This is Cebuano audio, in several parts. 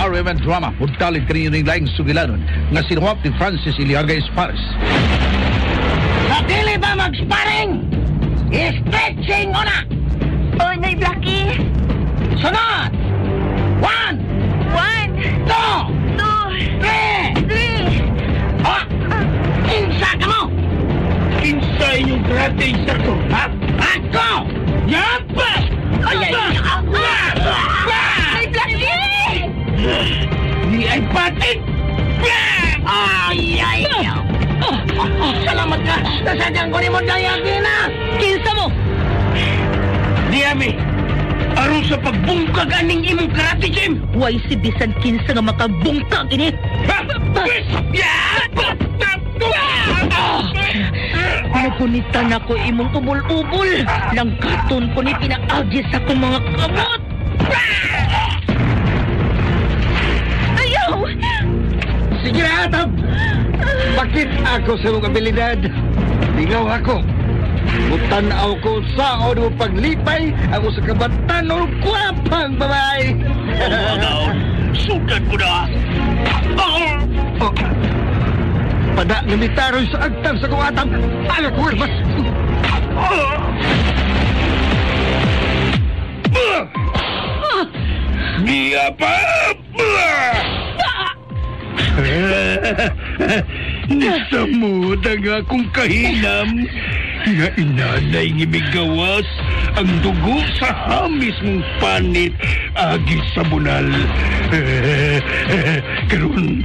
RMN Drama, mudalid kaninyo ning laing sugilanon nga sinuwat ni Francis Iliaga Espares. Sa dili ba mag-sparring? Stretching una! Oh, Noy Blackie! Sunod! 1, 1, 2, 2, 3! 3! Oh! Kinsa ka mo? Kinsa inyong karate instructor, ha? Ako! Yapa! Ay, ay! Noy Blackie! Ni ay patit! Ay, ay! Salamat ka! Nasadyang ko ni mo dayagina! Kinsa mo? Diami! Aron sa pagbungkag aning imong karate gym! Way si bisan kinsa nga makabungkag ini. Nagunitan ako imong ubol-ubol. Langkaton ko ni pinaagi sa akong mga kamot. Ayaw! Sige na, Atab! Bakit ako sa imong abilidad? Lingaw ako. Mutanaw ko sa mo paglipay ang usa ka batanon kwapang babae. Sudan ko na! Oh. Pada nga mitaroy sa agtang sa kong atam. Aga ko, mas. Niya pa! Nisamod ang akong kahinam. Nga inanay ng imigawas ang dugo sa hamis mong panit agi sa bunal. Karon,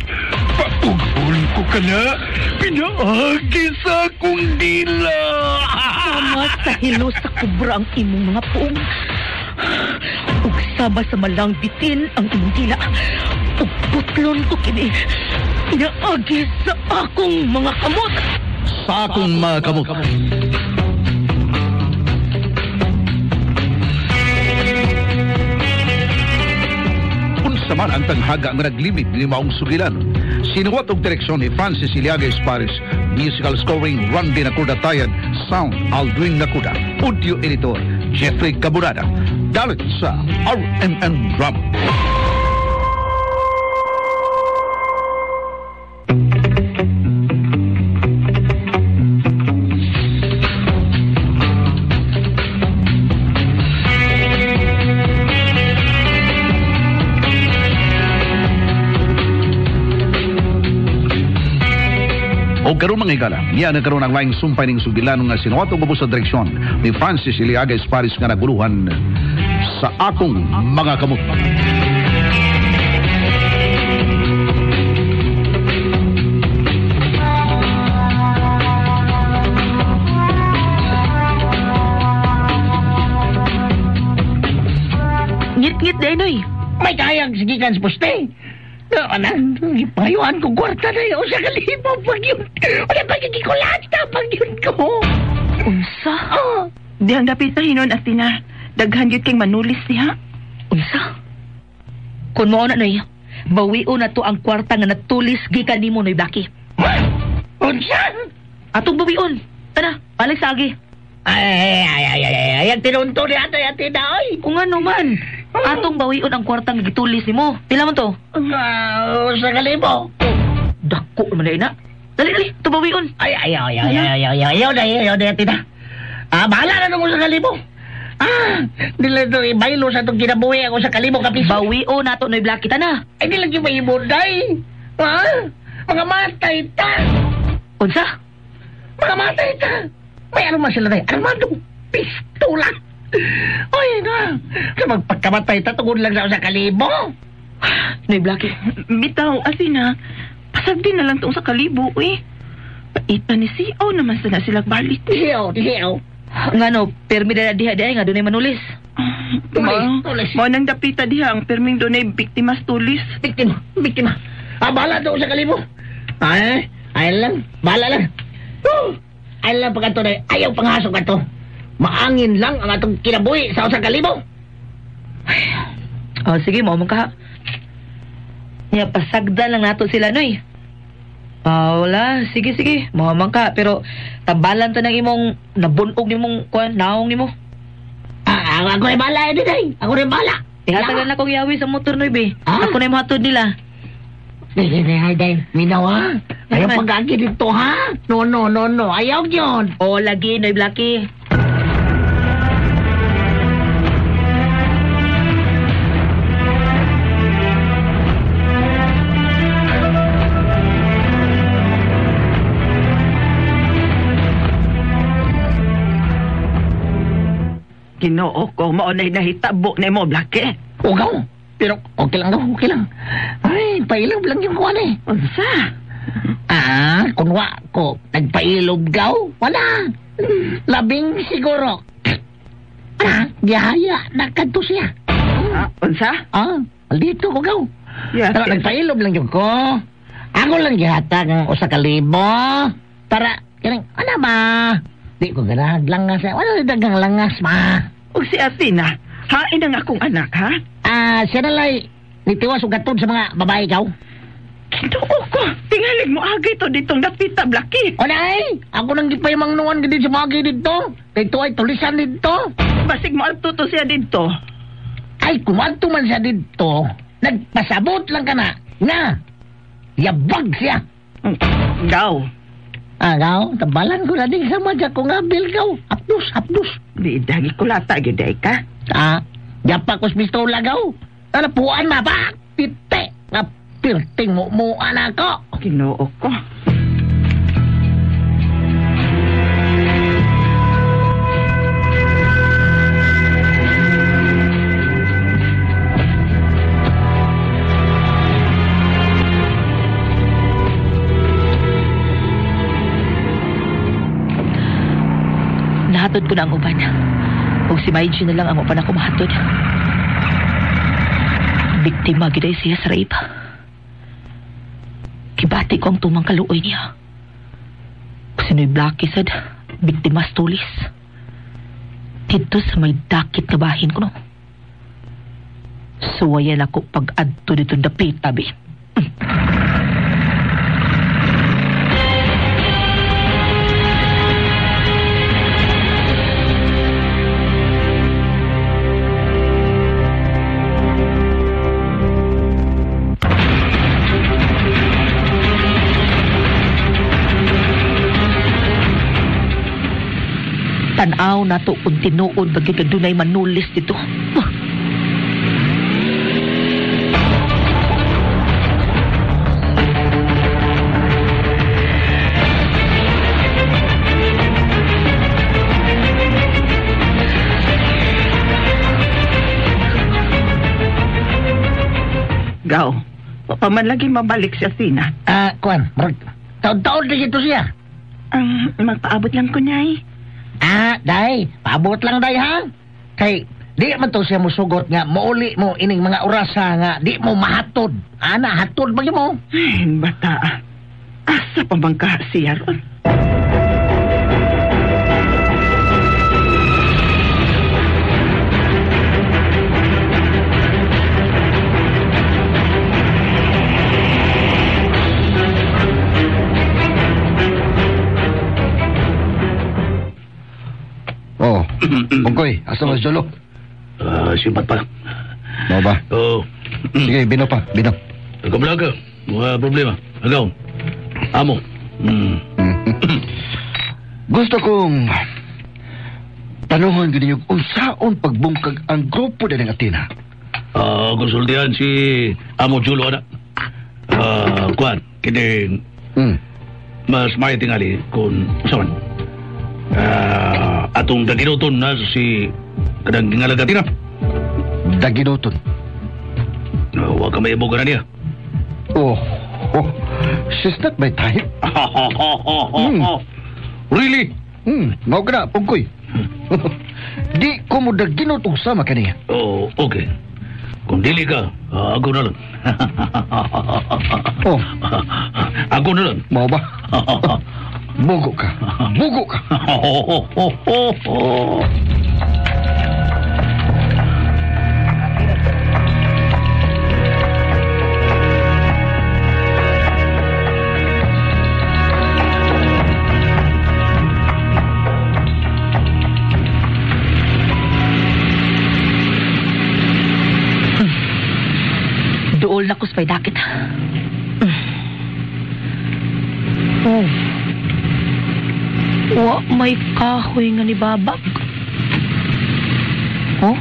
paughon ko ka na, pinaagi sa akong dila. Sama sa hilo sa kubra ang imong mga puong. Ug sama sa malang bitin ang imong dila. Ug putlon ko kini. Pinaagi sa akong mga kamot. Sa akong mga kamot. Unsa man ang tanghaga nga naglimit ni maong sugilan. Sinuwat og direksyon ni Francis Iliaga Espares, musical scoring Randy Nakuda Tayad, sound Aldrin Nakuda, audio editor Jeffrey Caburada. Dalit sa RMN Drama. O karon mga higala, niya na karon ang laing sumpay ning sugilano nga sinuwat og ubos sa direksyon ni Francis Iliaga Espares nga naguluhan sa akong mga kamot. Ngit-ngit day, Noy. May kayang sigikan sa poste. Anan, ipayuan ko kwarta na yun. Sa kalibo pag yun. Wala pagkikikulata pag yun ko. Unsa? Oh, Dihang dapit na hinon, Athena. Daghan yun kay manulis diha. Unsa? Kung mao na, Noy, bawion na to ang kwarta nga natulis gikan nimo, Noy Blackie. Unsa? Atong bawion. Tara, balik sa agi. Ay, ay, ay, ay, ay, ay, ang tinunto ni ate, ate na, oy. Kung ano man, atong bawion ang kwarta nga gitulis nimo. Pila man to? Sa kalibo. Dako man na ina. Dali, dali, ito bawion. Ay, ay, ay, ay, ay, ay, ay, ayaw na, ayaw na, ate na. Ah, bahala na nung sa kalibo. Ah, dili to ibaylo sa itong kinabuhi ako sa kalibo kapiso. Bawion na to, Noy Blackie. Tana. Ay, di lang yung maimunday. Ah, mga matay ta. Unsa? Mga matay ta. May ano man sila tayo? Armado, pistola. Oy, na. Sa magpagkamatay ta, tungod lang sa kalibo. Noy Blackie. Bitaw, Athena. Pasagdi na lang tong sa kalibo, eh. Paita ni C.O. naman sana sila balik. Tiyo, tiyo. Ngano, permi na diha diha nga dunay manulis. Tulis, tulis. Mao nang dapita diha ang perming dunay biktimas tulis. Biktima, biktima. Ah, bahala doon sa kalibo. Ay, ay lang, bahala lang. Woo! Ay lang pagkato na, ayaw panghasok ato. Maangin lang ang atong kinabuhi sa usang kalibo. Oh, sige, mao man ka. Nya pasagdan lang nato sila, Noy. Ah, wala. Sige, sige. Mao man ka. Pero tambalan to ng imong nabunog nimong kuan, naong nimo. Ah, ako rin bahala, eh, day. Ako rin bahala. Ihatagan na kong yawi sa motor, Noy, be. Ah? Ako na yung mahatod nila. Day, day, day, minaw ha. Ayaw Naman. pag-agi dito ha. No, no, no, no. Ayaw yun. O, lagi, Noy Blackie. Ginoo ko, mao na'y nahitabo na mo, Blackie. Ugaw. Pero okay lang daw, okay lang. Ay, pailob lang yung kuwan eh. Unsa? Ah, kunwa ko, nagpailob gaw? Wala. Labing siguro. Ah, gihaya, nakadto siya. Ah, unsa? Ah, dito ko gaw. Yes, Pero yes. nagpailob lang yung ko. Ako lang gihatag ang usa ka libo. Para, kanang, ano ba? Di ko ganahag langas. Eh. Wala dagang langas, ma. Ug si Athena, hain ang akong anak, ha? Ah, siya na lay, nitiwas og gatod sa mga babae gaw. Ginoo ko, tingalig mo agay to ditong dapita, Blackie. O nay, ako nang gipay mangnuan gid sa mga dito. Dito ay tulisan dito. Basig mo adto to siya didto. Ay, kumanto man siya dito, nagpasabot lang ka na, nga, yabag siya. Gaw. Ah, gaw, tabalan ko na din sa madya ko nga, bil gaw. Hapdos, hapdos. Di dagi ko lata gyud ay ka. Ah, yapa ko sa pistola gaw. Ano, puan ma ba? Pite, nga, pirting mo mo anak ko. Ginoo ko. Nahatod ko na ang uban. Ug si Maiji na lang ang upan ako mahatod. Biktima gid ay siya sa rape. Kibati ko ang tumang kaluoy niya. Ug si Noy Blackie sad, biktima sa tulis. Dito sa may dakit nga bahin ko no. Suwayan ako pag-adto dito dapit, abi. Tanaw na to kung tinuod bagay ka dunay manulis dito. Ah. Gaw. Wa pa man lagi mabalik si Athena. Ah, kuan, murag, taon-taon na dito siya. Ang magpaabot lang ko niya eh. Ah, day, paabot lang day ha. Kay di man to siya musugot nga mauli mo ining mga orasa nga di mo mahatod. Ana, hatod ba mo? Ay, bata. Asa pa bang ka siya ron? Oh, Bungkoy, asa mas Jolo? Simpat pa. Mao ba? Oo. Sige, bino pa, bino. Kabla ka. Mga problema. Agaw. Amo. Mm. Gusto kong tanungan gyud ninyo unsaon pagbungkag ang grupo din ng Athena. Konsultihan si Amo Julo ana. Kuan, kini mas may tingali kung usaman. Atong daginuton na si kadang gingalag Athena. Daginuton. Wa ka may na niya. Oh, oh, she's not my type. Really? Mao ka na, Pungkoy. Di ko mo daginot og sama kaniya. Oh, okay. Kung dili ka, ako na lang. Oh. Ako na lang. Mao ba? Bugo ka. Bugo ka. Google na ko sa dakit. Oh. Wa may kahoy nga ni babag. Oh?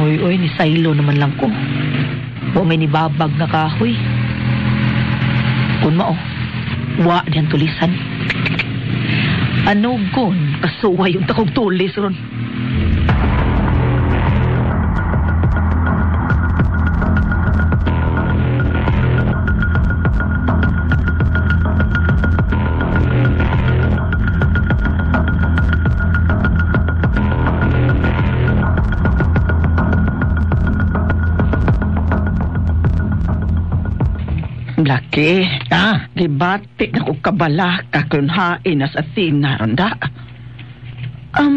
Oy, oy, ni Silo naman lang ko. Wa may nibabag na kahoy. Kun mao, wa diyan tulisan. Ano gon, kasuway yung takog tulis ron. Laki, gibati na ko kabala kakunhain na sa Athena ronda.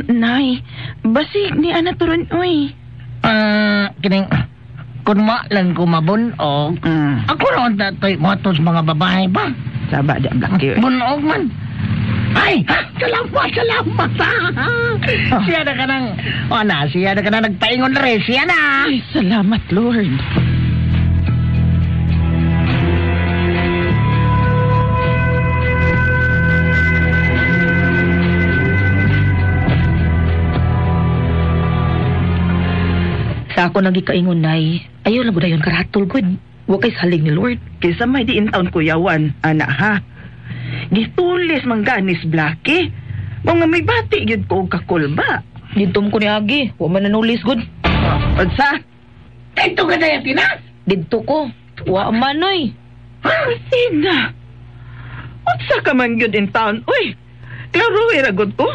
Nay, basig ni ana turon uy. Kining kun lang ko mabunog. Ako ra unta toy motos mga babae ba? Saba di Blackie. Bunog man. Ay, salamat, salamat. Siya na ka nang, na, siya na ka nang nagpaingon na rin. Siya na. Ay, salamat, Lord. Sa ako nagikaingon, Nay, ayaw lang dayon karatol, good. Wa kay salig ni Lord. Kaysa may diin taon kuyawan, ana ha. Gitulis mangganis Blackie. Mga may bati yun ko og kakulba. Dito mo ko ni Agi, wa man nanulis, good. Unsa? Dito ka na Tina? Dito ko. Wa man, oy. Sina. Unsa ka man yun in town? Uy, klaruhi ragod ko.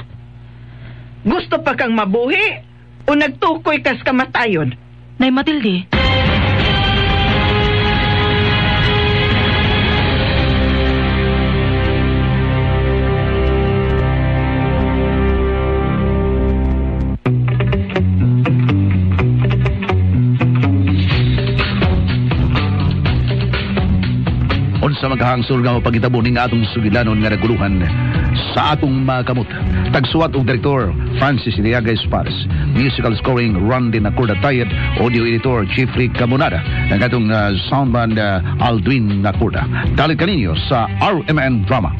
Gusto pa kang mabuhi? O nagtukoy kas kamatayon? Nay Matilde. Unsa maghangsur nga mapagitabo ning atong sugilanon nga naguluhan sa atong mga kamot. Tagsuwat og direktor Francis Iliaga Espares. Musical scoring Randy Nacorda Tayed, audio editor Jeffrey Camonada, ang atong soundman Aldwin Nacorda. Dalit kaninyo sa RMN Drama.